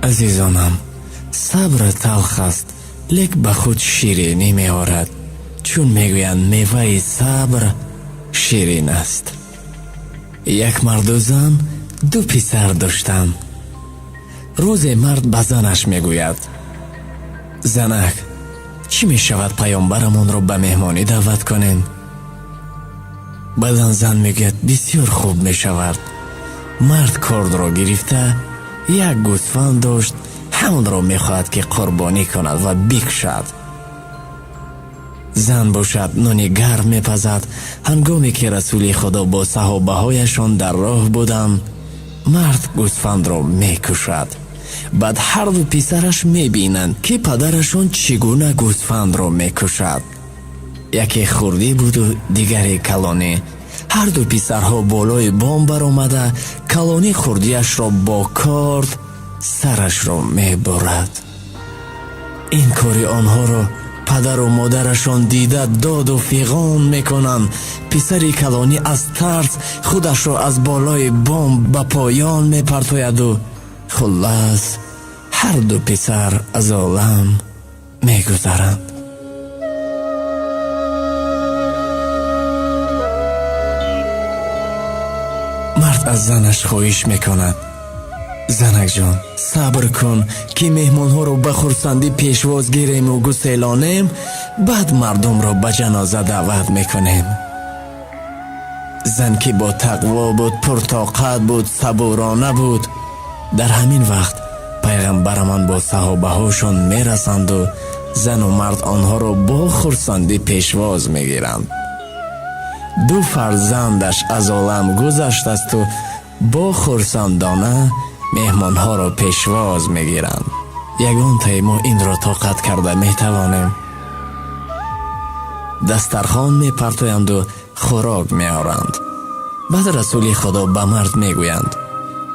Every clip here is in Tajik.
Азизонам, сабр талх аст, лек ба худ ширинӣ меорад, чун мегӯянд, меваи сабр ширин аст. Як марду зан ду писар доштанд. Рӯзе мард ба занаш мегӯяд: «Занак, чӣ мешавад, паёмбарамонро ба меҳмонӣ даъват кунем?» Баъдан зан мегӯяд: «Бисёр хуб мешавад». Мард кордро гирифта, як гӯсфанд дошт, ҳамонро мехоҳад, ки қурбонӣ кунад ва бикушад. Зан бошад, нони гарм мепазад. Ҳангоме ки Расули Худо бо саҳобаҳояшон дар роҳ буданд, мард гӯсфандро мекушад. Баъд ҳарду писараш мебинанд, ки падарашон чӣ гуна гӯсфандро мекушад. Яке хурдӣ буду дигаре калонӣ. Ҳарду писарҳо болои бом баромада, калонӣ хурдиашро бо корд сарашро мебурад. Ин кори онҳоро падару модарашон дида, доду фиғон мекунанд. Писари калонӣ аз тарс худашро аз болои бом ба поён мепартояду хуллас, ҳарду писар аз олам мегузаранд. Мард аз занаш хоҳиш мекунад: «Занакҷон, сабр кун, ки меҳмонҳоро ба хурсандӣ пешвоз гирему гуселонем, баъд мардумро ба ҷаноза даъват мекунем». Зан, ки бо тақво буд, пуртоқат буд, сабурона буд. Дар ҳамин вақт пайғамбарамон бо саҳобаҳошон мерасанду зану мард онҳоро бо хурсандӣ пешвоз мегиранд. Ду фарзандаш аз олам гузаштасту бо хурсандона меҳмонҳоро пешвоз мегиранд. Ягонтаи мо инро тоқат карда метавонем? Дастархон мепартоянду хӯрок меоранд. Баъд Расули Худо ба мард мегӯянд: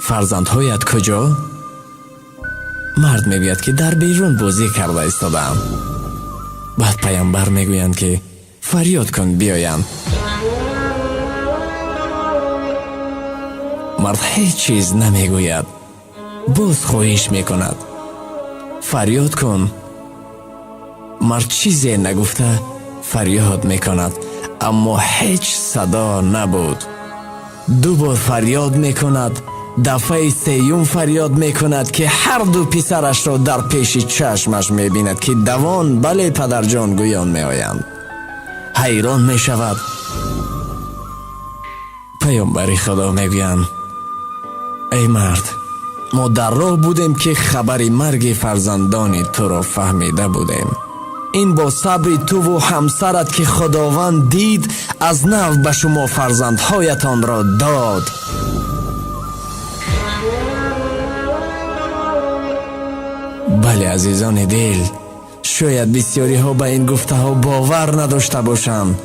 «Фарзандҳоят куҷо?» Мард мегӯяд, ки дар берун бозӣ карда истодаам. Баъд пайғамбар мегӯянд, ки фарёд кун, биёянд. Мард ҳеҷ чиз намегӯяд. Боз хоҳиш мекунад: «Фарёд кун». Мард чизе нагуфта фарёд мекунад, аммо ҳеҷ садо набуд. Ду бор фарёд мекунад. Дафъаи сеюм фарёд мекунад, ки ҳарду писарашро дар пеши чашмаш мебинад, ки давон «Бале, падарҷон» гӯён меоянд. Ҳайрон мешавад. Паёмбари Худо мегӯянд: «Эй мард, мо дар роҳ будем, ки хабари марги фарзандони туро фаҳмида будем. Ин бо сабри туву ҳамсарат, ки Худованд дид, аз нав ба шумо фарзандҳоятонро дод». Бале, азизони дил, шояд бисёриҳо ба ин гуфтаҳо бовар надошта бошанд,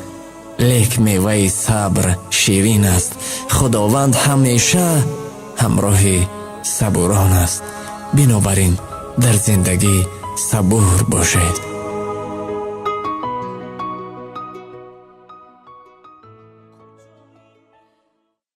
лек меваи сабр ширин аст. Худованд ҳамеша ҳамроҳи сабурон аст. Бинобар ин дар зиндагӣ сабур бошед.